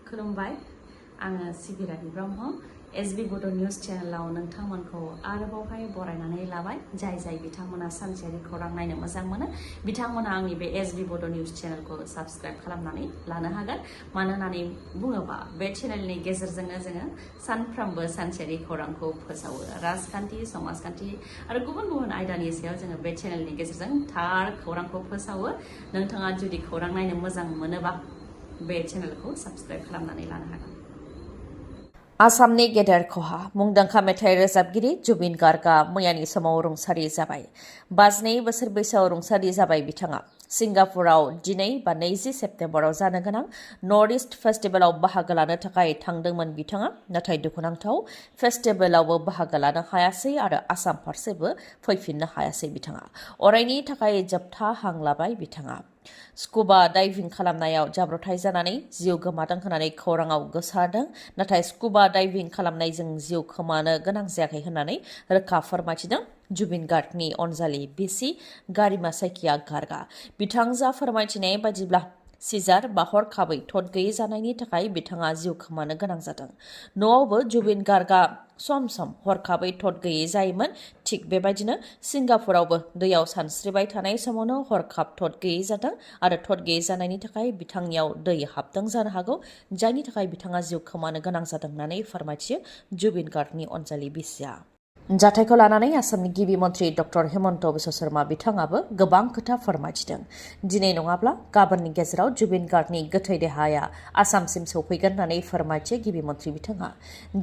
खुलुमबाय आङो सिबिरानि ब्रह्म एसबी बड' निउज चेनेलाव नोंथांमोनखौ आरोबावहाय बरायनानै लाबाय जाय बिथांमोना सानसेयारि खौरां नायनो मोजां मोनो बिथांमोना आंनि बे एसबी बड' निउज चेनेलखौ साबस्क्राइब खालामनानै लानो हागोन मानो होननानै बुङोबा बे चेनेलनि गेजेरजोंनो जोङो सानफ्रोमबो सानसेयारि खौरांखौ फोसावो राजखान्थि समाजखान्थि आरो गुबुन आयदानि सायाव जोङो बे चेनेलनि गेजेरजों थार खौरांखौ फोसावो नोंथाङा जुदि खौरां नायनो मोजां मोनोबा बे चेनेलखौ साबस्क्राइब खालामनानै लानो हागोन आसामनि गेदेर खहा मुंदांखा मेथाइ रोजाबगिरि जुबिन गार्गा मैयानि समाव रुंसारि जाबाय 52 बोसोर बैसोआव रुंसारि जाबाय बिथाङा सिंगापुराव दिनै 20 सेप्तेम्बराव जानो गोनां नर्थ इस्ट फेस्टिभेलाव बाहागो लानो थाखाय थांदोंमोन बिथाङा नाथाय दुखुनांथाव फेस्टिभेलावबो बाहागो लानो हायासै आरो आसाम फारसेबो फैफिननो हायासै बिथाङा अरायनि थाखाय जोबथा हां लाबाय बिथाङा स्कुबा डाइभिं खालामनायाव जाब्रथाय जानानै जिउ गोमादों होननानै खौराङाव गोसारदों नाथाय स्कुबा डाइभिं खालामनायजों जिउ खोमानो गोनां जायाखै होननानै रोखा फोरमायथिदों जुबिन गार्गनि अनजालि बिसि गारिमा सायखिया गार्गा बिथांजोआ फोरमायथिनाय बायदिब्ला सिजार बा हरखाबै थद गैयै जानायनि थाखाय बिथाङा जिउ खोमानो गोनां जादों न'आवबो जुबिन गार्गा सम हरखाबै थद गैयै जायोमोन थिग बेबायदिनो सिंगापुरावबो दैयाव सानस्रिबाय थानाय समावनो हरखाब थद गैयै जादों आरो थद गैयै जानायनि थाखाय बिथांनियाव दै हाबदों जानो हागौ जायनि थाखाय बिथाङा जिउ खोमानो गोनां जादों होननानै फोरमायथियो जुबिन गार्गनि अनजालि बिसिया जाथायखौ लानानै आसामनि गिबि मन्त्रि डक्टर हेमन्त बिश्व शर्मा बिथाङाबो गोबां खोथा फोरमायथिदों दिनै नङाब्ला गाबोननि गेजेराव जुबिन गार्गनि गोथै देहाया आसामसिम सौफैगोन होननानै फोरमायथियो गिबि मन्त्रि बिथाङा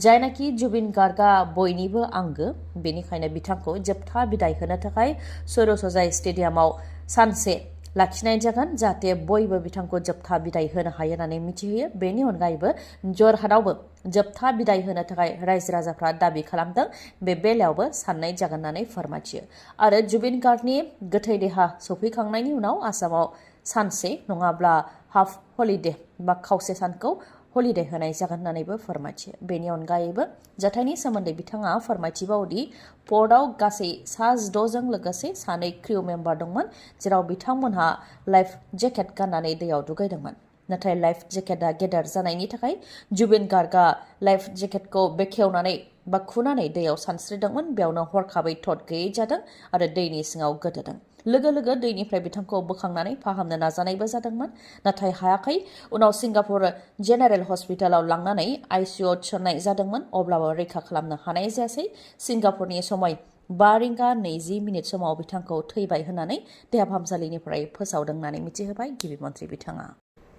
जायनाखि जुबिन गार्गआ बयनिबो आंगो बेनिखायनो बिथांखौ जोबथा बिदाय होनो थाखाय सौरसजाय स्टेडियामाव सानसे लाखिनाय जागोन जाहाथे बयबो बिथांखौ जोबथा बिदाय होनो हायो होननानै मिथिहोयो बेनि अनगायैबो जरहाटआवबो जोबथा बिदाय होनो थाखाय रायजो राजाफ्रा दाबि खालामदों बे बेलायावबो साननाय जागोन होननानै फोरमायथियो आरो जुबिन गार्गनि गोथै देहा सौफैखांनायनि उनाव आसामाव सानसे नङाब्ला हाफ हलिडे बा खावसे सानखौ हलिडे होनाय जागोन होननानैबो फोरमायथियो बेनि अनगायैबो जाथायनि सोमोन्दै बिथाङा फोरमायथिबावदि पर्टआव गासै 16 जों लोगोसे 2 क्रिउ मेम्बार दंमोन जेराव बिथांमोनहा लाइफ जेकेट गाननानै दैयाव दुगैदोंमोन नाथाय लाइफ जेकेटआ गेदेर जानायनि थाखाय जुबिन गार्गआ लाइफ जेकेटखौ बेखेवनानै बा खुनानै दैयाव सानस्रिदोंमोन बेयावनो हरखाबै थद गैयै जादों आरो दैनि सिङाव गोदोदों लोगो दैनिफ्राय बिथांखौ बोखांनानै फाहामनो नाजानायबो जादोंमोन नाथाय हायाखै उनाव सिंगापुर जेनेरेल हस्पिटालाव लांनानै आइसिइउआव थिसननाय जादोंमोन अब्लाबो रैखा खालामनो हानाय जायासै सिंगापुरनि समय 5 रिंगा 20 मिनिट समाव बिथांखौ थैबाय होननानै देहा फाहामसालिनिफ्राय फोसावदों होननानै मिथिहोबाय गिबि मन्त्रि बिथाङा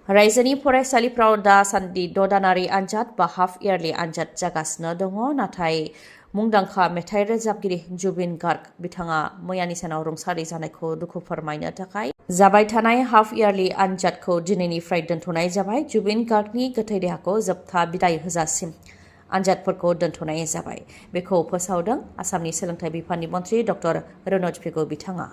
रायजोनि फरायसालिफ्राव दासान्दि 6 दानारि आनजाद बा हाफ इयारलि आनजाद जागासिनो दङ नाथाय मुंदांखा मेथाइ रोजाबगिरि जुबिन गार्ग बिथाङा मैयानि सानाव रुंसारि जानायखौ दुखु फोरमायनो थाखाय जाबाय थानाय हाफ इयारलि आनजादखौ दिनैनिफ्राय दोनथ'नाय जाबाय जुबिन गार्गनि गोथै देहाखौ जोबथा बिदाय होजासिम आनजादफोरखौ दोनथ'नाय जाबाय बेखौ फोसावदों आसामनि सोलोंथाइ बिफाननि मन्त्रि डक्टर रनज पेगु बिथाङा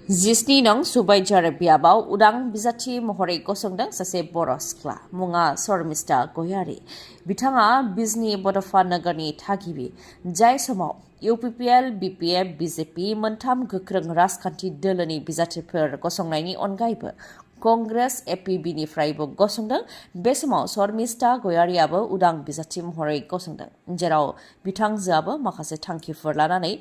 17 नं सुबाइजार बियाबाव उदां बिजाथि महरै गसंदों सासे बर' सिख्ला मुङा शर्मिष्ठा गयारी बिथाङा बिजनी बड'फा नोगोरनि थागिबि जाय समाव इउपिपिएल बिपिएफ बिजेपि मोनथाम गोख्रों राजखान्थि दोलोनि बिजाथिफोर गसंनायनि अनगायैबो कंग्रेस एपिबिनिफ्रायबो गसंदों बे समाव शर्मिष्ठा गयारीआबो उदां बिजाथि महरै गसंदों जेराव बिथांजोआबो माखासे थांखिफोर लानानै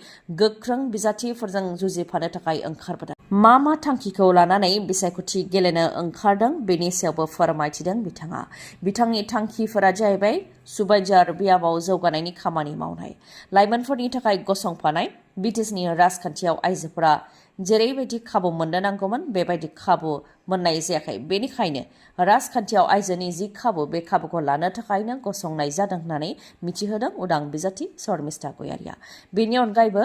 गोख्रों बिजाथिफोरजों जुजिफानो थाखाय ओंखारबोदों मा थांखिखौ लानानै बिसायख'थि गेलेनो ओंखारदों बेनि सायावबो फोरमायथिदों बिथाङा बिथांनि थांखिफोरा जाहैबाय सुबाइजार बियाबाव जौगानायनि खामानि मावनाय लाइमोनफोरनि थाखाय गसंफानाय बिटिसिनि राजखान्थियाव आइजोफोरा जेरैबायदि खाबु मोननो नांगौमोन बेबायदि खाबु मोननाय जायाखै बेनिखायनो राजखान्थियाव आइजोनि जि खाबु बे खाबुखौ लानो थाखायनो गसंनाय जादों होननानै मिथिहोदों उदां बिजाथि शर्मिष्ठा गयारीआ बेनि अनगायैबो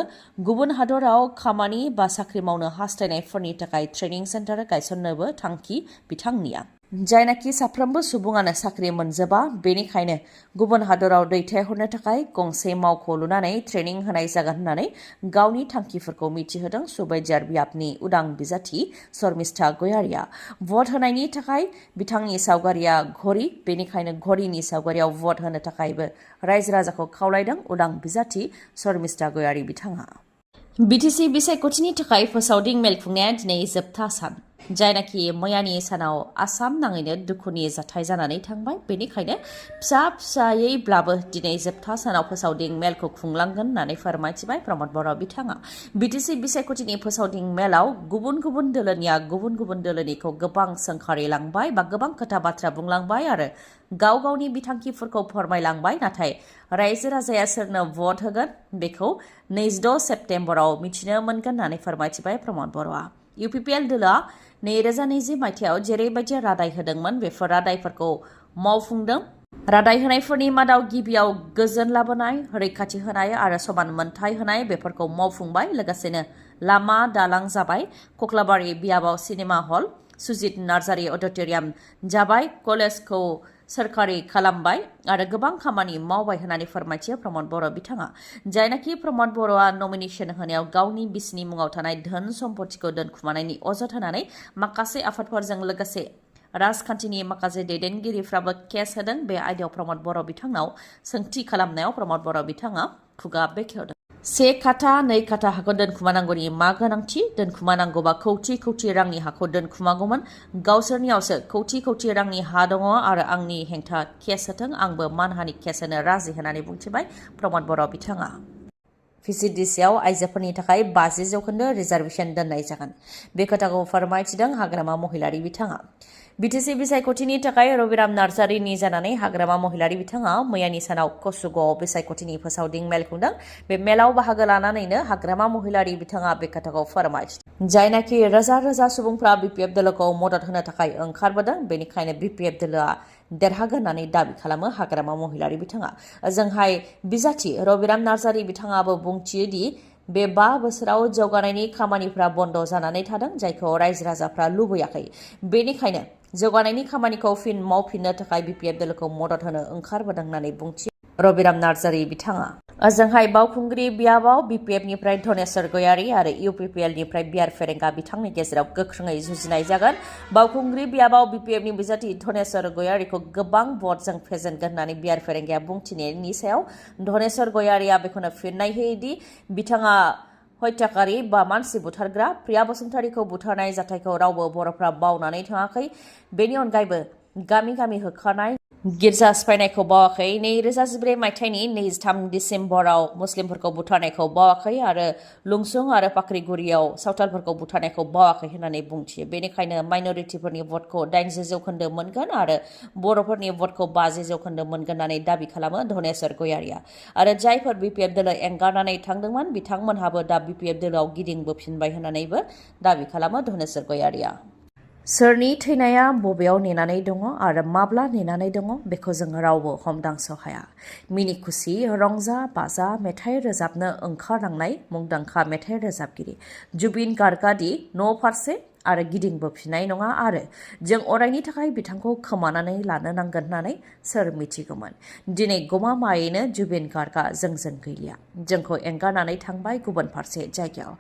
गुबुन हादराव खामानि बा साख्रि मावनो हास्थायनायफोरनि थाखाय ट्रेनिं सेन्टार गायसननोबो थांखि बिथांनिया जायनाखि साफ्रोमबो सुबुङानो साख्रि मोनजोबा बेनिखायनो गुबुन हादराव दैथायहरनो थाखाय गंसे मावख' लुनानै ट्रेनिं होनाय जागोन होननानै गावनि थांखिफोरखौ मिथिहोदों सुबाइजार बियाबनि उदां बिजाथि शर्मिष्ठा गयारीआ भट होनायनि थाखाय बिथांनि सावगारिया घड़ी बेनिखायनो घड़ीनि सावगारियाव भट होनो थाखायबो रायजो राजाखौ खावलायदों उदां बिजाथि शर्मिष्ठा गयारी बिथाङा बिटिसि बिसायख'थिनि थाखाय फोसावदिं मेल खुंनाया दिनै जोबथा सान जायनाखि मैयानि सानाव आसाम नाङैनो दुखुनि जाथाय जानानै थांबाय। बेनिखायनो फिसा फिसायैब्लाबो दिनै जोबथा सानाव फोसावदिं मेलखौ खुंलांगोन होननानै फोरमायथिबाय प्रमद बर' बिथाङा। बिटिसि बिसायख'थिनि फोसावदिं मेलाव गुबुन गुबुन दोलोनिया गुबुन गुबुन दोलोनिखौ गोबां सोंखारिलांबाय बा गोबां खोथा बाथ्रा बुंलांबाय आरो गाव गावनि बिथांखिफोरखौ फोरमायलांबाय। नाथाय रायजो राजाया सोरनो भट होगोन बेखौ 26 सेप्तेम्बराव मिथिनो मोनगोन होननानै फोरमायथिबाय प्रमद बर'आ। इउपिपिएल दोलोआ 2020 मायथाइयाव जेरैबायदि रादाय होदोंमोन बेफोर रादायफोरखौ मावफुंदों। रादाय होनायफोरनि मादाव गिबियाव गोजोन लाबोनाय, रैखाथि होनाय आरो समान मोनथाय होनाय बेफोरखौ मावफुंबाय। लोगोसेनो लामा दालां जाबाय, कक्लाबारि बियाबाव cinema hall, Sujit Narzary auditorium जाबाय, कलेजखौ सोरखारि खालामबाय आरो गोबां खामानि मावबाय होननानै फोरमायथियो प्रमद बर' बिथाङा। जायनाखि प्रमद बर'आ नमिनेशन होनायाव गावनि बिसिनि मुङाव थानाय धोन सम्पथिखौ दोनखुमानायनि अजद होनानै माखासे आफादफोरजों लोगोसे राजखान्थिनि माखासे दैदेनगिरिफ्राबो केस होदों। बे आयदायाव प्रमद बर' बिथांनाव सोंथि खालामनायाव प्रमद बर' बिथाङा खुगा बेखेवदों। 1 काठा 2 काठा हाखौ दोनखुमानांगौनि मा गोनांथि? दोनखुमानांगौबा कौटि कौटि रांनि हाखौ दोनखुमागौमोन। गावसोरनियावसो कौटि कौटि रांनि हा दङ आरो आंनि हेंथा केस होथों, आंबो मानहानि केस होनो राजि होननानै बुंथिबाय प्रमद बर' बिथाङा। VCDCआव आइजोफोरनि थाखाय 50% रिजार्भेशन दोननाय जागोन। बे खोथाखौ फोरमायथिदों हाग्रामा महिलारि बिथाङा। बिटिसि बिसायख'थिनि थाखाय रबिराम नार्जारिनि जानानै हाग्रामा महिलारि बिथाङा मैयानि सानाव कसुगावआव बिसायख'थिनि फोसावदिं मेल खुंदों। बे मेलाव बाहागो लानानैनो हाग्रामा महिलारि बिथाङा बे खोथाखौ फोरमायथिदों। जायनाखि रोजा रोजा सुबुंफ्रा बिपिएफ दोलोखौ मदद होनो थाखाय ओंखारबोदों, बेनिखायनो बिपिएफ दोलोआ देरहागोन होननानै दाबि खालामो हाग्रामा महिलारि बिथाङा। ओजोंहाय बिजाथि रबिराम नार्जारि बिथाङाबो बुंथियो दि बे 5 बोसोराव जौगानायनि खामानिफ्रा बन्द जानानै थादों, जायखौ रायजो राजाफ्रा लुबैयाखै। बेनिखायनो जौगानायनि खामानिखौ फिन मावफिननो थाखाय बिपिएफ दोलोखौ मदद होनो ओंखारबोदों होननानै बुंथियो रबिराम नार्जारि बिथाङा। ओजोंहाय बावखुंग्रि बियाबाव बिपिएफनिफ्राय धनेश्वर गयारि आरो इउपिपिएलनिफ्राय बिआर फेरेंगा बिथांनि गेजेराव गोख्रोङै जुजिनाय जागोन। बावखुंग्रि बियाबाव बिपिएफनि बिजाथि धनेश्वर गयारिखौ गोबां भटजों फेजेनगोन होननानै बिआर फेरेंगाया बुंथिनायनि सायाव धनेश्वर गयारिया बेखौनो फिननाय होयोदि बिथाङा हत्याकारि बा मानसि बुथारग्रा प्रिया बसुमतारीखौ बुथारनाय जाथायखौ रावबो बर'फ्रा बावनानै थाङाखै। बेनि अनगायैबो गामि गामि होखानाय गिर्जा सिफायनायखौ बावाखै। 2014 मायथाइनि 23 डिसेम्बराव मुस्लिमफोरखौ बुथारनायखौ बावाखै आरो लुंसुं आरो पाख्रिगुरियाव सावथालफोरखौ बुथारनायखौ बावाखै होननानै बुंथियो। बेनिखायनो माइनरिटिफोरनि भटखौ 80% मोनगोन आरो बर'फोरनि भटखौ 50% मोनगोन होननानै दाबि खालामो धनेश्वर गयारिया। आरो जायफोर बिपिएफ दोलो एंगारनानै थांदोंमोन बिथांमोनहाबो दा बिपिएफ दोलोआव गिदिंबोफिनबाय होननानैबो दाबि खालामो धनेश्वर गयारिया। सोरनि थैनाया बबेयाव नेनानै दङ आरो माब्ला नेनानै दङ बेखौ जों रावबो हमदांस हाया। मिनि खुसि रंजा बाजा मेथाइ रोजाबनो ओंखारलांनाय मुंदांखा मेथाइ रोजाबगिरि जुबीन गार्गादि न' फारसे आरो गिदिंबोफिननाय नङा आरो जों अरायनि थाखाय बिथांखौ खोमानानै लानो नांगोन होननानै सोर मिथिगौमोन। दिनै गमामायैनो जुबीन गार्गा जोंजों गैलिया, जोंखौ एंगारनानै थांबाय गुबुन फारसे जायगायाव,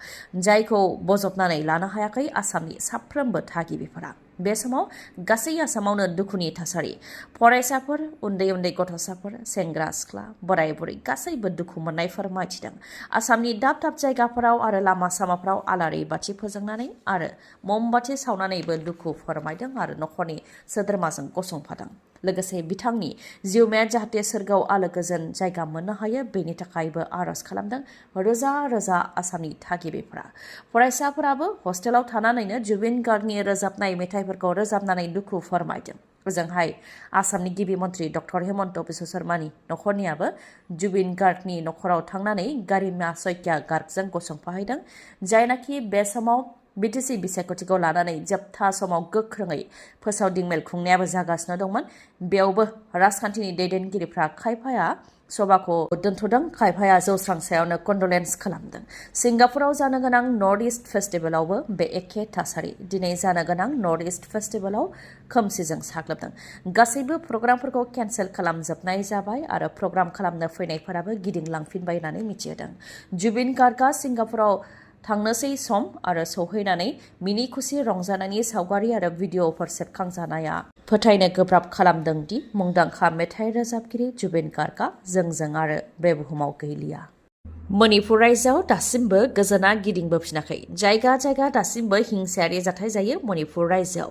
जायखौ बजबनानै लानो हायाखै आसामनि साफ्रोमबो थागिबिफोरा। बे समाव गासै आसामावनो दुखुनि थासारि। फरायसाफोर, उन्दै उन्दै गथ'साफोर, सेंग्रा सिख्ला, बोराय बुरै गासैबो दुखु मोननाय फोरमायथिदों। आसामनि दाब दाब जायगाफोराव आरो लामा सामाफ्राव आलारि बाथि फोजोंनानै आरो ममबाथि सावनानैबो दुखु फोरमायदों आरो न'खरनि सोद्रोमाजों गसंफादों। लोगोसे बिथांनि जिउमाया जाहाथे सोरगोआव आलो गोजोन जायगा मोननो हायो बेनि थाखायबो आरज खालामदों रोजा रोजा आसामनि थागिबिफोरा। फरायसाफोराबो हस्टेलाव थानानैनो जुबीन गार्गनि रोजाबनाय मेथाइफोरखौ रोजाबनानै दुखु फोरमायदों। ओजोंहाय आसामनि गिबि मन्त्रि डक्टर हेमन्त बिश्व शर्मानि न'खरनियाबो जुबीन गार्गनि न'खराव थांनानै गारिमा सैकिया गार्गजों गसंफाहैदों। जायनाखि बे समाव बिटिसि बिसायख'थिखौ लानानै जोबथा समाव गोख्रोङै फोसावदिं मेल खुंनायाबो जागासिनो दंमोन। बेयावबो राजखान्थिनि दैदेनगिरिफ्रा खायफाया सभाखौ दोनथ'दों, खायफाया जौस्रांसायावनो कन्डलेन्स खालामदों। सिंगापुराव जानो गोनां नर्थ इस्ट फेस्टिभेलावबो बे एखे थासारि। दिनै जानो गोनां नर्थ इस्ट फेस्टिभेलाव खोमसिजों साग्लोबदों। गासैबो प्रग्रामफोरखौ केन्सेल खालामजोबनाय जाबाय आरो प्रग्राम खालामनो फैनायफोराबो गिदिंलांफिनबाय होननानै मिथिहोदों। जुबीन गार्गआ सिंगापुराव थांनोसै सम आरो सौहैनानै मिनि खुसि रंजानायनि सावगारि आरो भिडिअफोर सेबखांजानाया फोथायनो गोब्राब खालामदों दि मुंदांखा मेथाइ रोजाबगिरि जुबीन गार्गआ जोंजों आरो बे बुहुमाव गैलिया। मणिपुर रायजोआव दासिमबो गोजोना गिदिंबोफिनाखै। जायगा जायगा दासिमबो हिंसायारि जाथाय जायो मणिपुर रायजोआव।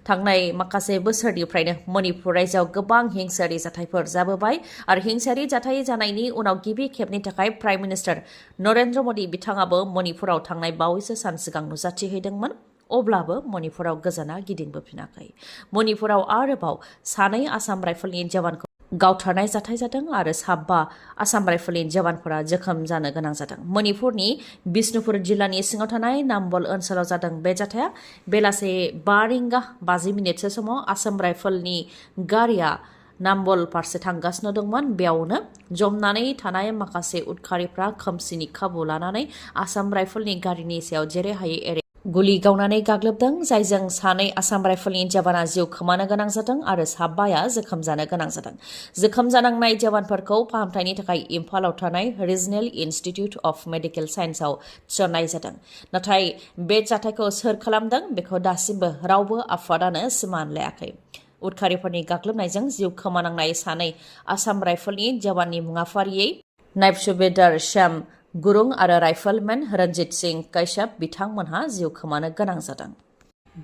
थांनाय माखासे बोसोरनिफ्रायनो मणिपुर रायजोआव गोबां हिंसायारि जाथायफोर जाबोबाय आरो हिंसायारि जाथाय जानायनि उनाव गिबि खेबनि थाखाय प्राइम मिनिस्टार नरेन्द्र मदि बिथाङाबो मणिपुराव थांनाय बावैसो सान सिगां नुजाथिहैदोंमोन। अब्लाबो मणिपुराव गोजोना गिदिंबोफिनाखै। मणिपुराव आरोबाव सानै आसाम राइफलनि जवानखौ गावथारनाय जाथाय जादों आरो 7 आसाम राइफलनि जवानफोरा जोखोम जानो गोनां जादों। मणिपुरनि बिष्णुपुर जिल्लानि सिङाव थानाय नाम्बल ओनसोलाव जादों बे जाथाया। बेलासे 5:50 समाव आसाम राइफलनि गारिया नाम्बल फारसे थांगासिनो दंमोन। बेयावनो जमनानै थानाय माखासे उदखारिफ्रा खोमसिनि खाबु लानानै आसाम राइफलनि गारिनि सायाव जेरै हायै एरै गुलि गावनानै गाग्लोबदों, जायजों सानै आसाम राइफलनि जवाना जिउ खोमानो गोनां जादों आरो 7 जोखोम जानो गोनां जादों। जोखोम जानांनाय जवानफोरखौ फाहामथायनि थाखाय इम्फालाव थानाय रिजनेल इनस्टिट्यूट अफ मेडिकेल साइन्सआव थिसननाय जादों। नाथाय बे जाथायखौ सोर खालामदों बेखौ दासिमबो रावबो आफादानो सिमान लायाखै। उदखारिफोरनि गाग्लोबनायजों जिउ खोमानांनाय सानै आसाम राइफलनि जवाननि मुङा फारियै नायब सुबेदार श्याम गुरुं आरो राइफलमेन रनजित सिंह कैशप बिथांमोनहा जिउ खोमानो गोनां जादों।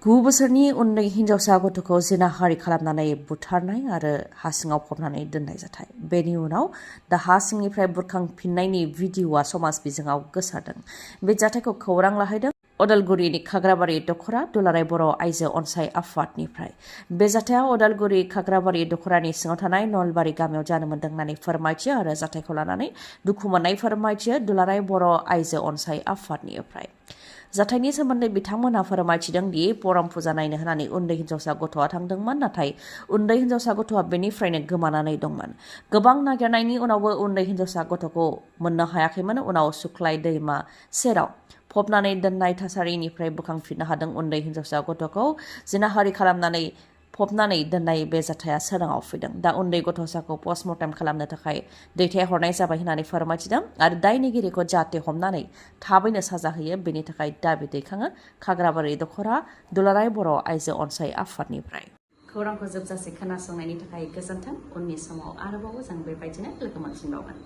9 बोसोरनि उन्दै हिनजावसा गथ'खौ जिनाहारि खालामनानै बुथारनाय आरो हा सिङाव फबनानै दोननाय जाथाय। बेनि उनाव दा हा सिंनिफ्राय बुरखांफिननायनि भिडिअ'आ समाज बिजोङाव गोसारदों। बे जाथायखौ खौरां लाहैदों अदालगुरिनि खाग्राबारि दख'रा दुलाराय बर' आइजो अनसाय आफादनिफ्राय। बे जाथाया अदालगुरि खाग्राबारि दख'रानि सिङाव थानाय नलबारि गामियाव जानो मोन्दों होननानै फोरमायथियो आरो जाथायखौ लानानै दुखु मोननाय फोरमायथियो दुलाराय बर' आइजो अनसाय आफादनिफ्राय। जाथायनि सोमोन्दै बिथांमोनहा फोरमायथिदों दि परम फुजा नायनो होनानै उन्दै हिनजावसा गथ'आ थांदोंमोन, नाथाय उन्दै हिनजावसा गथ'आ बेनिफ्रायनो गोमानानै दंमोन। गोबां नागिरनायनि उनावबो उन्दै हिनजावसा गथ'खौ मोननो हायाखैमोन। उनाव सुख्लाय दैमा सेराव फबनानै दोननाय थासारिनिफ्राय बोखांफिननो हादों उन्दै हिनजावसा गथ'खौ। जिनाहारि खालामनानै फबनानै दोननाय बे जाथाया सोराङाव फैदों। दा उन्दै गथ'साखौ पस्टमर्टेम खालामनो थाखाय दैथायहरनाय जाबाय होननानै फोरमायथिदों आरो दायनिगिरिखौ जाहाथे हमनानै थाबैनो साजा होयो बेनि थाखाय दाबि दैखाङो खाग्राबारि दख'रा दुलाराय बर' आइजो अनसाय आफादनिफ्राय। खौरांखौ जोबजासे खोनासंनायनि थाखाय गोजोन्थों। उननि समाव आरोबाव जों बेबायदिनो लोगो मोनफिनबावगोन।